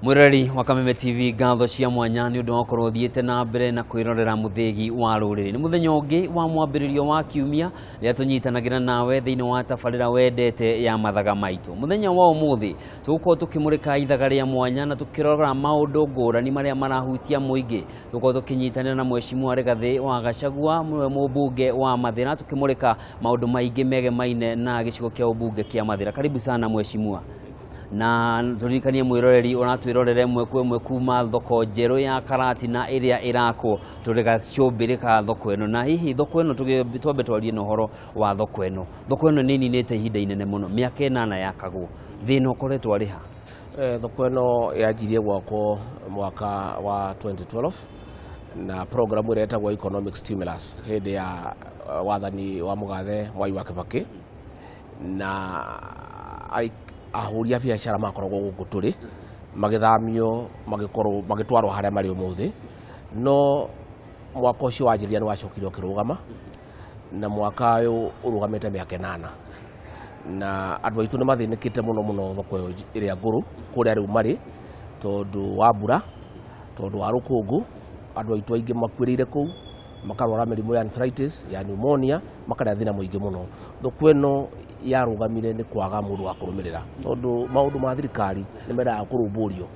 Mwiroreri wa Kameme TV, ngatho cia mwanya nĩ ũndũ wa gũkorwo ũthiĩte na mbere na kwĩrorera mũthĩgi wa rũrĩrĩ. Nĩ mũthenya ũngĩ wa mwambĩrĩrio wa kiumia rĩrĩa tũnyitanagĩra nawe thĩinĩ wa tabarĩra wendete ya mathaga maitũ. Mũthenya wa ũmũthĩ tũgũkorwo tũkĩmũrĩka ithaga rĩa mwanya na tũkĩrora maũndũ ngũrani marĩa marahutia mũingĩ. Tũgũkorwo tũkĩnyitanĩra na Mheshimiwa Rigathĩ wa Gachagua, nĩwe mũmbunge wa Mathĩra, tũkĩmũrĩka maũndũ maingĩ megemaine na gĩcigo kĩa ũmbunge kĩa Mathĩra. Karibu sana Mheshimiwa. Na turirikanie mwiroreri uratwirorere ĩmwe kwa ĩmwe kuma thoko njerũ ya Karatina ĩrĩa ĩrakwo tũrĩ gacũmbĩrĩ ka thoko ĩno. Na hihi thoko ĩno twambe twarie na ũhoro wa thoko ĩno. Thoko ĩno nĩ ĩninĩte ihinda inene mũno, mĩaka 8 yakagwo, thĩna ũkoretwo arĩ ha? Thoko ĩno yanjirie gwakwo mwaka wa 2012 na program ĩrĩa ĩtagwo economic stimulus hĩndĩ ya wathani wa mũgathe Mwai wa Kibaki, na ahũri a biacara makoragwo gũkũ tũrĩ magĩthamio magĩkorwo magĩtwarwo harĩa marĩ ũmũthĩ. No mwaka ũcio wanjĩrĩria nĩ wacokire ũkĩrũgama, na mwaka ũyũ ũrũgamĩte mĩaka 8, na andũ aitũ nĩ mathĩnĩkĩte mũno mũno thoko ĩyo ĩrĩa ngũrũ kũrĩa rĩu marĩ, tondũ wa mbura, tondũ wa rũkũngũ. Andũ aitũ aingĩ makuĩrĩire kũu, makarwara mĩrimũ ya arthritis, ya pneumonia, makarĩa thĩna mũingĩ mũno. Thoko ĩno yarũgamire nĩ kwaga mũndũ wa kũrũmĩrĩra, tondũ maũndũ ma thirikari nĩ mendaga kũrũmbũrio.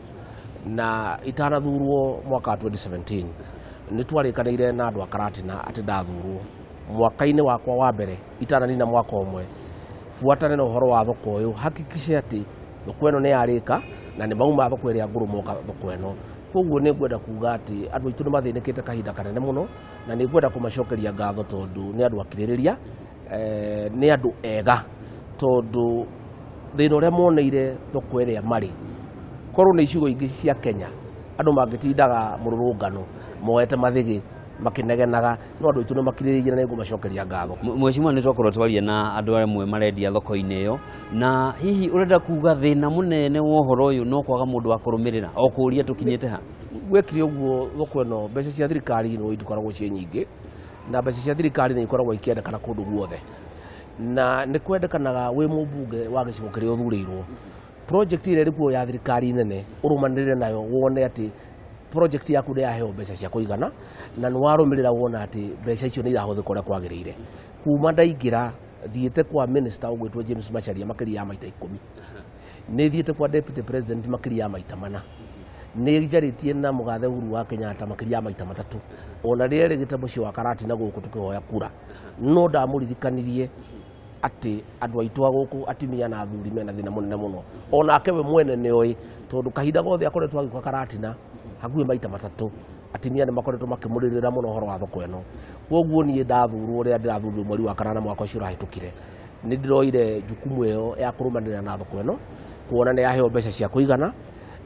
Na itanathurwo mwaka wa 2017 nĩ twarĩkanĩire na andũ a Karatina atĩ ndathurwo mwaka-inĩ wakwa wa mbere, itananina mwaka ũmwe, buatane na ũhoro wa thoko ũyũ, hakikishe atĩ thoko ĩno nĩ yarĩka na nĩ mauma thoko ĩrĩa ngũrũ moka thoko ĩno. Koguo nĩ ngwenda kuga atĩ andũ aitũ nĩ mathĩnĩkĩte kahinda kanene mũno, na nĩ ngwenda kũmacokeria ngatho tondũ nĩ andũ akirĩrĩria, nĩ andũ ega, tondũ thĩna ũrĩa moneire thoko ĩrĩa marĩ, korwo nĩ icigo ingĩ cia Kenya andũ mangĩtindaga mũrũrũngano moete mathĩgĩ makĩnegenaga, no andũ aitũ nĩ makirĩrĩirie na nĩ ngũmacokeria ngatho. Mheshimiwa, nĩ twakorwo twaria na andũ amwe marendia thoko-inĩ ĩyo, na hihi ũrenda kuga thĩna mũnene wa ũhoro ũyũ no kwaga mũndũ wa kũrũmĩrĩra, o kũũria tũkinyĩte ha? Gwekire ũguo thoko ĩno mbeca cia thirikari no itikoragwo ciĩ nyingĩ, na mbeca cia thirikari nĩ ikoragwo ikĩendekana kũndũ guothe, na nĩ kwendekanaga wĩ mũmbunge wa gĩcigo kĩrĩa ũthurĩirwo, project ĩrĩa ĩrĩ kuo ya thirikari nene ũrũmanĩrĩre nayo, wone atĩ project yaku nĩ yaheo mbeca cia kũigana, na nĩ warũmĩrĩra wona atĩ mbeca icio nĩ irahũthĩka ũrĩa kwagĩrĩire. Kuma ndaingĩra thiĩte kwa minister ũgwĩtwo James Macharia makĩria ya maita 10, nĩ thiĩte kwa deputy president makĩria ya maita 4, nĩ njarĩtie na mũgathe Uhuru wa Kenyatta makĩria ya maita 3, ona rĩrĩa rĩgĩte mũciĩ wa Karatina gũkũ tũkĩhoya kura, no ndamũririkanirie atĩ andũ aitũ a gũkũ atumia na athuri mena thĩna mũnene mũno. Onake we mwene nĩ oĩ, tondũ kahinda gothe akoretwo agĩũka Karatina hakuhĩ maita 3, atumia nĩ makoretwo makĩmũrĩrĩra mũno ũhoro wa thoko ĩno. Koguo niĩ ndathurwo rĩrĩa ndĩrathurirwo mweri wa 8 mwaka ũcio ũrahĩtũkire, nĩ ndĩroire jukumu ĩyo ya kũrũmanĩrĩra na thoko ĩno, kuona nĩ yaheo mbeca cia kũigana,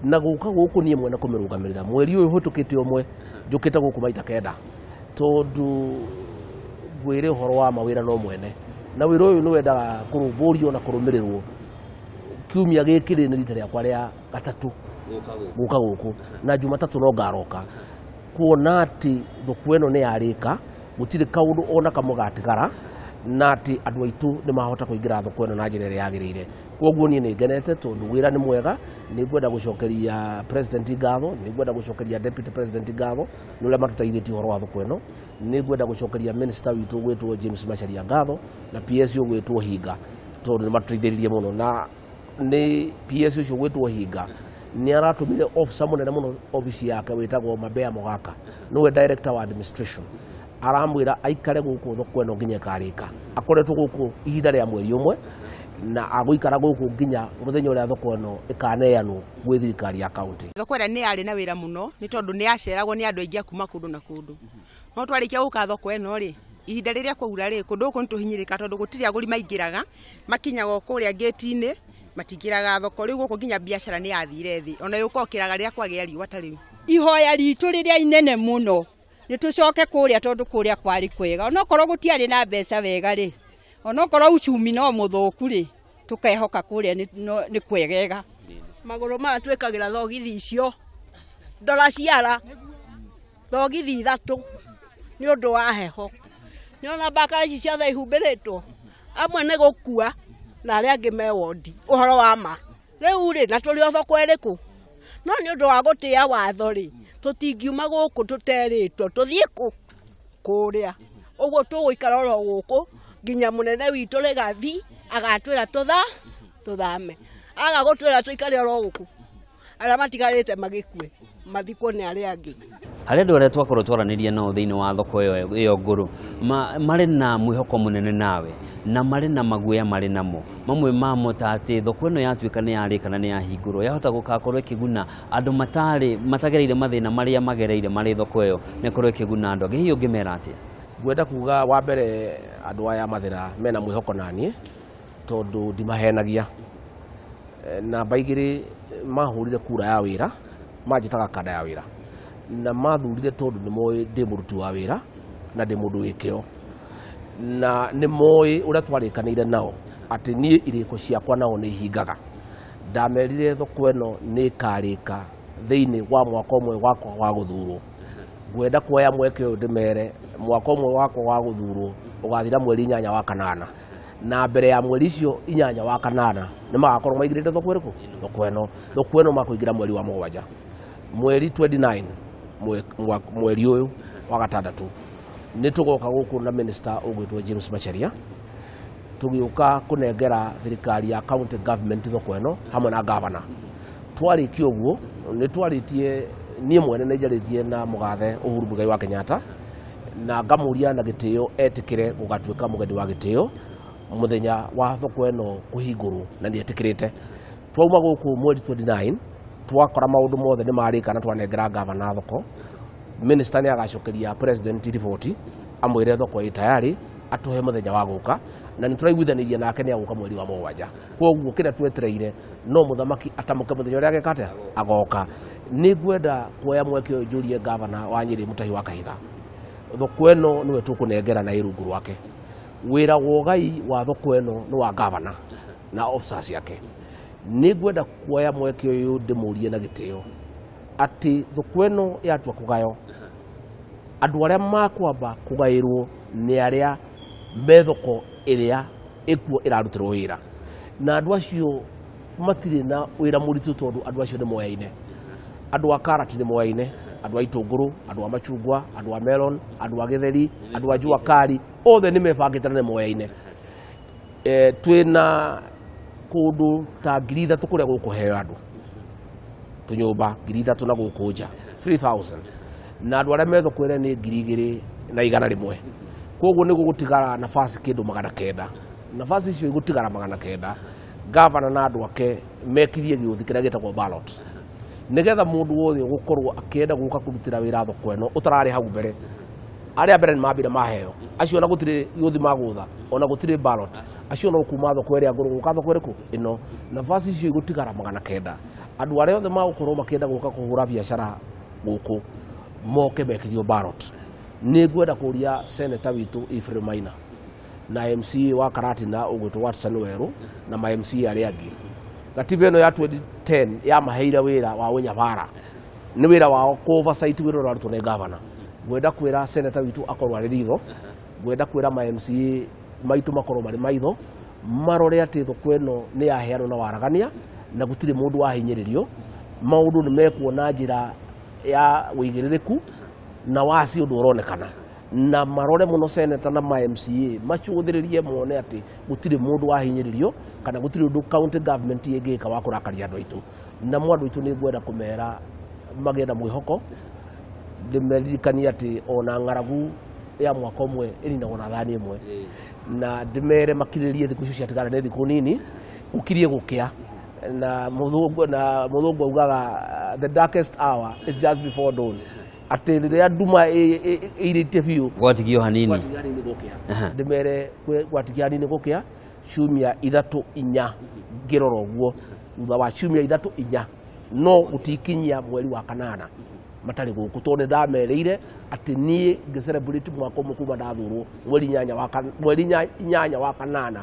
na gũka gũkũ niĩ mwene kũmĩrũgamĩrĩra. Mweri ũyũ ũhĩtũkĩte ũmwe njũkĩte gũkũ maita 9, tondũ ngwĩre ũhoro wa mawĩra no mwene, na wĩra ũyũ nĩ wendaga kũrũmbũrio na kũrũmĩrĩrwo. Kiumia gĩkĩ rĩ nĩ rita rĩakwa rĩa 3 gũka gũkũ, na Jumatatũ no ngaroka kuona atĩ thoko ĩno nĩ yarĩka, gũtirĩ kaũndũ ona kamwe gatigara, na atĩ andũ aitũ nĩ mahota kũingĩra thoko ĩno na njĩra ĩrĩa yagĩrĩire. Koguo niĩ nĩ ngenete tondũ wĩra nĩ mwega. Nĩ ngwenda gũcokeria president ngatho, nĩ ngwenda gũcokeria deputy president ngatho nĩ ũrĩa matũteithĩtie ũhoro wa thoko ĩno, nĩ ngwenda gũcokeria minister witũ ũgwĩtwo James Macharia ngatho, na PS ũgwĩtwo Hinga, tondũ nĩ matũteithĩrĩirie mũno. Na nĩ PS ũcio ũgwĩtwo Hinga nĩ aratũmire officer mũnene mũno obici yake wĩtagwo Mabea Mogaka, nĩwe director wa administration, aramwĩra aikare gũkũ thoko ĩno nginya ĩkarĩka. Akoretwo gũkũ ihinda rĩa mweri ũmwe, na agũikara gũkũ nginya mũthenya ũrĩa thoko ĩno ĩkaneanwo gwĩ thirikari ya county. Thoko ĩrĩa nĩ yarĩ na wĩra mũno nĩ tondũ nĩ yaceragwo nĩ andũ aingĩ a kuma kũndũ na kũndũ. No twarĩkia gũka thoko ĩno rĩ, ihinda rĩrĩa kwaura rĩ, kũndũ gũkũ nĩ tũhinyĩrĩka tondũ gũtirĩ agũri maingĩraga, makinyaga o kũrĩa gate-inĩ, matingĩraga thoko. Rĩu gũkũ nginya biacara nĩ yathire thĩ, ona yũka ũkĩraga rĩrĩa kwagĩa riũa ta rĩu. Ihoya ritũ rĩrĩa inene mũno nĩ tũcoke kũrĩa, tondũ kũrĩa kwarĩ kwega, onokorwo gũtiarĩ na mbeca wega rĩ, onokorwo uchumi no mũthũku rĩ, Tũkehoka kũrĩa nĩ kwegega. Magũrũ maya twĩkagĩra thogithi icio ndora ciara thogithi 3 nĩ ũndũ wa heho. Nĩona mbakara ici ciothe ihumbĩrĩtwo, amwe nĩ gũkua na arĩa angĩ me wondi ũhoro wa ma. Rĩu rĩ, na tũrĩ o thoko ĩrĩkũ? No nĩ ũndũ wa gũtĩa watho rĩ, tũtingiuma gũkũ tũterĩtwo tũthiĩ kũ kũrĩa. Ũguo tũgũikara oro gũkũ nginya mũnene witũ Rigathi agatwĩra tũthame. Aga gũtwĩra tũikare oro gũkũ, arĩa matigarĩte magĩkue mathikwo nĩ arĩa angĩ. Harĩ andũ arĩa twakorwo twaranĩria nao thĩinĩ wa thoko ĩyo ngũrũ, marĩ na mwĩhoko mũnene nawe na marĩ na maguoya marĩ namo. Mamwe mamo ta atĩ thoko ĩno yatuĩka nĩ yarĩka na nĩ yahingũrwo, yahota gũgakorwo ĩkĩguna andũ matagereire mathĩna marĩa magereire marĩ thoko ĩyo, na ĩkorwo ĩkĩguna andũ angĩ. Hihi ũngĩmera atĩa? Ngwenda kuga wa mbere andũ aya Mathĩra mena mwĩhoko naniĩ tondũ ndimahenagia. Namba 2 mahũrire kura ya wĩra, manjĩtaga kanda ya wĩra, na mathurire tondũ nĩ moĩ ndĩ mũruti wa wĩra na ndĩ mũndũ wĩ kĩo, na nĩ moĩ ũrĩa twarĩkanĩire nao atĩ niĩ irĩko ciakwa nao nĩ ihingaga. Ndamerire thoko ĩno nĩ ĩkarĩka thĩinĩ wa mwaka ũmwe wakwa wa gũthurwo. Ngwenda kuoya mweke ũyũ ndĩmere mwaka ũmwe wakwa wa gũthurwo ũgathira mweri 8 wa kanana, na mbere ya mweri icio 8 wa kanana nĩ magakorwo maigĩrĩte thoko ĩrĩkũ? Thoko ĩno. Thoko ĩno makũingĩra mweri wa 7, mweri 29 mweri ũyũ wa gatandatũ nĩ tũgoka gũkũ na minister ũgwĩtwo James Macharia, tũgĩũka kũnengera thirikari ya county government thoko ĩno hamwe na governor. Twarĩkia ũguo nĩ twarĩtie, niĩ mwene nĩ njarĩtie na mũgathe Uhuru Muigai wa Kenyatta, na ngamũria na gĩtĩo etĩkĩre gũgatuĩka mũgeni wa gĩtĩo mũthenya wa thoko ĩno kũhingũrwo, na nĩ etĩkĩrĩte. Twauma gũkũ mweri 29 twakora maũndũ mothe nĩ marĩka na twanengera gavana thoko. Minister nĩ agacokeria president riboti amwĩre thoko ĩ tayari, atũhe mũthenya wa gũka, na nĩ tũraiguithanĩria nake nĩ agũka mweri wa 7. Koguo kĩrĩa twetereire no mũthamaki atamũke mũthenya ũrĩa ageka atĩa agoka. Nĩ ngwenda kuoya mweke ũyũ njũrie gavana wa Nyĩrĩ Mutahi wa Kahiga, thoko ĩno nĩwe tũkũnengera na ĩ rungu rwake. Wĩra wa ũgai wa thoko ĩno nĩ wa gavana na officers ciake. Nĩ ngwenda kuoya mweke ũyũ ndĩmũrie na gĩtĩo atĩ thoko ĩno yatua kũgayo, andũ arĩa makwamba kũgaĩrwo nĩ arĩa me thoko ĩrĩa ĩkuo ĩrarutĩrwo wĩra, na andũ acio matirĩ na wĩra mũritũ tondũ andũ acio nĩ moyaine. Andũ a karati nĩ moyaine, andũ a itũngũrũ, andũ a machungwa, andũ a melon, andũ a gĩtheri, andũ a jua kali, othe nĩ mebangĩte na nĩ moyaine. Twĩna kũndũ ta 3,000 kũrĩa gũkũheo andũ tũnyũmba 3,000 na gũkũ nja 3,000, na andũ arĩa me thoko ĩrĩa nĩ 2,100. Koguo nĩ gũgũtigara nafasi kĩndũ 900. Nafasi icio igũtigara 900, gavana na andũ ake mekithie gĩũthi kĩrĩa gĩtagwo ballot, nĩgetha mũndũ wothe ũgũkorwo akĩenda gũka kũrutĩra wĩra thoko ĩno ũtararĩ hau mbere. Arĩa mbere nĩ mambire maheo, acio ona gũtirĩ gĩũthi magũtha, ona gũtirĩ ballot, acio no kuma thoko ĩrĩa ngũrũ gũka thoko ĩrĩkũ ĩno. Nafasi icio igũtigara 900. Andũ arĩa othe magũkorwo makĩenda gũka kũhũra biacara gũkũ moke mekithio ballot. Nĩ ngwenda kũria senator witũ Ephraim Maina na MCA wa Karatina ũgwĩtwo Watson Werũ na ma MCA arĩa angĩ, gatiba ĩno ya 2010 yamaheire wĩra wa ũnyabara, nĩ wĩra wao kũ oversight wĩra ũrarutwo nĩ gavana. Ngwenda kwĩra senator witũ akorwo arĩ ritho, ngwenda kwĩra ma MCA maitũ makorwo marĩ maitho, marore atĩ thoko ĩno nĩ yaheanwo na waragania na gũtirĩ mũndũ wahinyĩrĩrio. Maũndũ nĩ mekwo na njĩra ya ũigĩrĩrĩku na waci ũndũ ũronekana, na marore mũno senator na ma MCA macũthĩrĩrie mone atĩ gũtirĩ mũndũ wahinyĩrĩrio kana gũtirĩ ũndũ county government ĩngĩka wa kũrakaria andũ aitũ. Na andũ aitũ nĩ ngwenda kũmera magĩe na mwĩhoko, ndĩmeririkanie atĩ ona ng'aragu ya mwaka ũmwe ĩninagwo na thani ĩmwe, na ndĩmere makirĩrie thikũ icio ciatigara nĩ thikũ nini gũkirie gũkĩa. Na mũthũngũ augaga the darkest hour is just before dawn, atĩ rĩrĩa nduma ĩirĩte biũ gwatigio hanini, gwatigia hanini gũkĩa. Ndĩmere gwatigia hanini gũkĩa ciumia 3 4 ngĩrora ũguo, thutha wa ciumia 3 4 no gũtikinyia mweri wa 8 matarĩ gũkũ, tondũ nĩ ndamerĩire atĩ niĩ ngĩ celebrate mwaka ũmwe kuma ndathurwo mweri 8 wa 8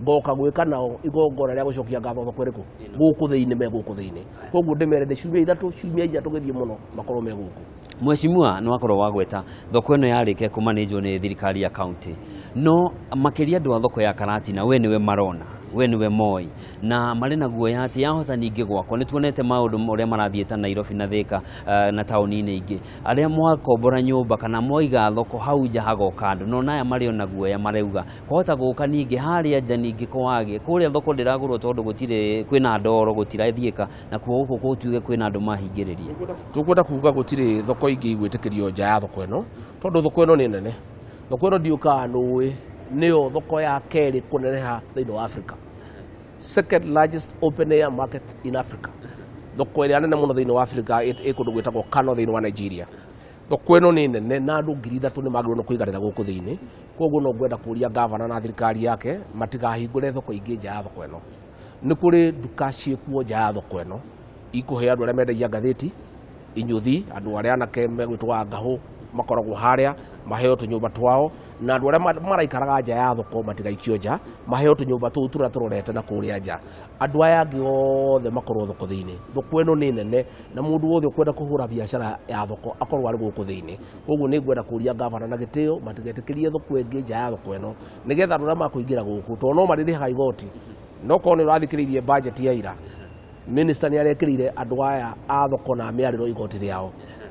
Ngoka gwĩka nao igongona rĩa gũcokia ngatho thoko ĩrĩkũ gũkũ thĩinĩ, me gũkũ thĩinĩ. Koguo ndĩmere nĩ ciumia 3, ciumia 4 tũgĩthiĩ mũno makorwo me gũkũ. Mheshimiwa, nĩ wakorwo wagweta thoko ĩno yarĩkia kũmanĩnjwo nĩ thirikari ya county, no makĩria andũ a thoko ya Karatina we nĩwe marona, we nĩwe moi, na marĩ na guoya atĩ yahota ningĩ gwakwo. Nĩ tuonete maũndũ ũrĩa marathiĩ ta Nairobi na Thika na taũni-inĩ ingĩ, arĩa mwakombora nyũmba kana mwaiga thoko hau nja hagoka andũ, no naya marĩ ona guoya marauga kwahota gũka ningĩ harĩa nja ningĩ kwage kũrĩa thoko ndĩragũrwo tondũ gũtirĩ kwĩna ndoro gũtirathiĩka, na kuo gũkũ gũtuĩke kwĩna andũ mahingĩrĩria. Tũkwenda kuga gũtirĩ thoko ingĩ igwĩtĩkĩrio nja ya thoko ĩno, tondũ thoko ĩno nĩ nene. Thoko ĩno ndiũkaga nũĩ nĩyo thoko ya kerĩ kũneneha thĩinĩ wa Africa, second largest open air market in Africa. Thoko ĩrĩa nene mũno thĩinĩ wa Africa ĩ kũndũ gwĩtagwo Kano thĩinĩ wa Nigeria. Thoko ĩno nĩ nene na andũ 3,000 nĩ magĩrĩirwo nĩ kũiganĩra gũkũ thĩinĩ. Koguo no ngwenda kũria gavana na thirikari yake matikahingũre thoko ingĩ nja ya thoko ĩno. Nĩ kũrĩ nduka ciĩkuo nja ya thoko ĩno ikũhe andũ arĩa mendagia ngathĩti, inyuthi, andũ arĩa anake megwĩtwo ngahũ makoragwo harĩa maheo tũnyũmba twao, na andũ arĩa maraikaraga nja ya thoko matigaikio nja, maheo tũnyũmba tũu tũrĩa tũrorete na kũrĩa nja. Andũ aya angĩ othe makorwo thoko thĩinĩ. Thoko ĩno nĩ nene na mũndũ wothe ũkwenda kũhũra biacara ya thoko akorwo arĩ gũkũ thĩinĩ. Koguo nĩ ngwenda kũria gavana na gĩtĩo matigetĩkĩrie thoko ĩngĩ nja ya thoko ĩno, nĩgetha andũ arĩa makũingĩra gũkũ, tondũ no marĩrĩhaga igoti. No korwo nĩ ũrathikĩrĩirie budget ya ira, minister nĩ arekĩrĩire andũ aya a thoko na mĩarĩro igoti rĩao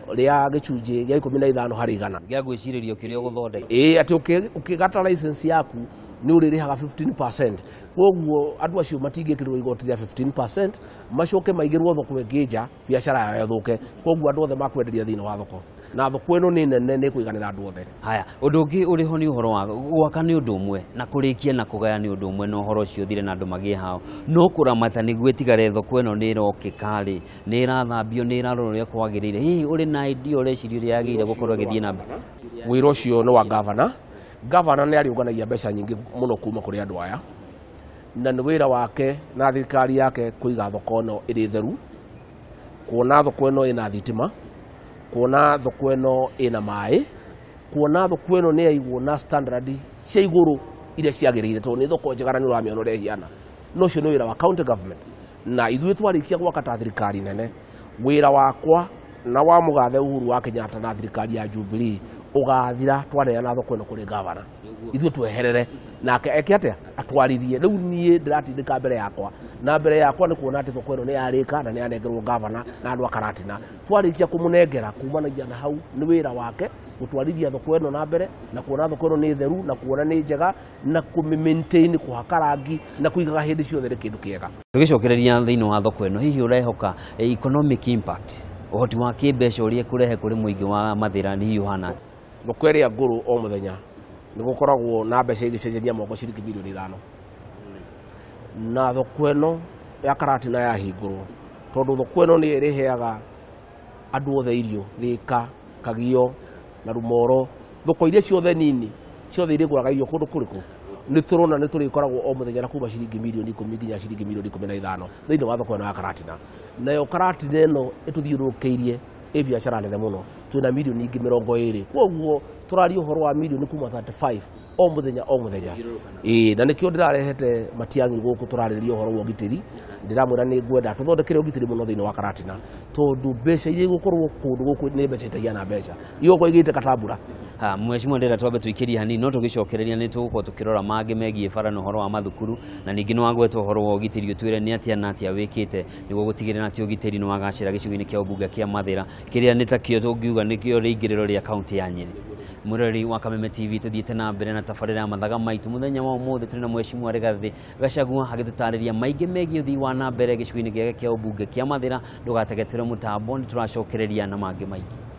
rĩa gĩcunjĩ gĩa 15 harĩ igana. Gĩa gwĩcirĩrio kĩrĩa ũgũthondeka. Ĩĩ, atĩ ũkĩgata license yaku nĩ ũrĩrĩhaga 15%. Koguo andũ acio matingĩkĩrĩrwo igoti rĩa 15%, macoke maigĩrwo thoko ĩngĩ nja, biacara yao ĩthũke. Koguo andũ othe makwenderia thĩinĩ wa thoko, na thoko ĩno nĩ nene, nĩ kũiganĩra andũ othe. Haya, ũndũ ũngĩ ũrĩ ho nĩ ũhoro wa gwaka nĩ ũndũ ũmwe na kũrĩkia na kũgaya nĩ ũndũ ũmwe, na ũhoro ũcio ũthire na andũ magĩe hao, no kũramata nĩguo ĩtigare thoko ĩno nĩ ĩrokĩka rĩ, nĩ ĩrathambio, nĩ ĩrarorwo ũrĩa kwagĩrĩire. Hihi ũrĩ na idea ũreciria ũrĩa yagĩrĩire gũkorwo ĩgĩthiĩ na mbere? Wĩra ũcio nĩ wa gavana. Gavana nĩ arĩũnganagia mbeca nyingĩ mũno kuma kũrĩ andũ aya, na nĩ wĩra wake na thirikari yake kũiga thoko ĩno ĩrĩ theru, kuona thoko ĩno ĩna thitima, kuona thoko ĩno ĩna maĩ, kuona thoko ĩno nĩ yaigwo na standard cia igũrũ iria ciagĩrĩire, tondũ nĩ thoko njega na nĩ ũramĩona ũrĩa ĩhiana. No ũcio nĩ wĩra wa county government, na ithuĩ twarĩkia gwaka ta thirikari nene, wĩra wakwa na wa mũgathe Uhuru wa Kenyatta na thirikari ya Jubilee ũgathira twaneana thoko ĩno kũrĩ gavana, ithuĩ tweherere nake eke atĩa, atwarithie. Rĩu niĩ ndĩratindĩka mbere yakwa, na mbere yakwa nĩ kuona atĩ thoko ĩno nĩ yarĩka na nĩ yanengerwo gavana na andũ a Karatina. Twarĩkia kũmũnengera kumanagia na hau nĩ wĩra wake gũtwarithia thoko ĩno na mbere, na kuona thoko ĩno nĩ theru, na kuona nĩ njega, na kũmĩ maintain, kũhaka rangi na kũigaga hĩndĩ ciothe nĩ kĩndũ kĩega. Tũgĩcokereria thĩinĩ wa thoko ĩno, hihi ũrehoka economic impact, ũhoti wa kĩmbeca ũrĩa ĩkũrehe kũrĩ mũingĩ wa Mathĩra nĩ hihi ũhana atĩa? Thoko ĩrĩa ngũrũ o mũthenya nĩ gũkoragwo na mbeca igĩcenjania moko ciringi milioni 5, na thoko ĩno ya Karatina yahingũrwo, tondũ thoko ĩno nĩ ĩrĩheaga andũ othe irio, Thika, Kagio na Rumoro, thoko iria ciothe nini ciothe irĩgũraga irio kũndũ kũrĩkũ, nĩ tũrona nĩ tũrĩkoragwo o mũthenya na kuma ciringi milioni 10 nginya ciringi milioni 15 thĩinĩ wa thoko ĩno ya Karatina. Nayo Karatina ĩno ĩtũthiũrũrũkĩirie ĩ biacara nene mũno, twĩna milioni ingĩ 20, koguo tũraria ũhoro wa milioni kuma 35 o mũthenya o mũthenya. Ĩĩ, na nĩkĩo ndĩrarehete Matiang'i gũkũ tũrarĩrĩria ũhoro wa ũgitĩri. Ndĩramwĩra nĩ ngwenda tũthondekere ũgitĩri mũno thĩinĩ wa Karatina, tondũ mbeca iria igũkorwo kũndũ gũkũ nĩ mbeca itahiana mbeca, igũkorwo igĩte katambura. Ha, mheshimiwa, ndĩrenda twambe tũikĩrie hanini, no tũgĩcokereria nĩ tũgũkorwo tũkĩrora mangĩ megiĩ bara na ũhoro wa mathukuru, na ningĩ nĩ wagweta ũhoro wa ũgitĩri, ũtwĩre nĩ atĩa na atĩa wĩkĩte nĩguo gũtigĩrĩra atĩ ũgitĩri nĩ wagacĩra gĩcigo-inĩ kĩa ũmbunge kĩa Mathĩra, kĩrĩa nĩ takĩo tũngiuga nĩkĩo rĩingĩrĩro rĩa kaunti ya Nyĩrĩ. Mũrori wa Kameme TV, tũthiĩte na mbere na tabarĩra ya mathaga maitũ mũthenya wa ũmũthĩ. Tũrĩ na mheshimiwa Rigathĩ Gachagua agĩtũtarĩria maingĩ megiĩ ũthii wa na mbere gĩcigo-inĩ gĩake kĩa ũmbunge kĩa Mathĩra. Ndũgategetere mũtambo, nĩ tũracokereria na mangĩ maingĩ.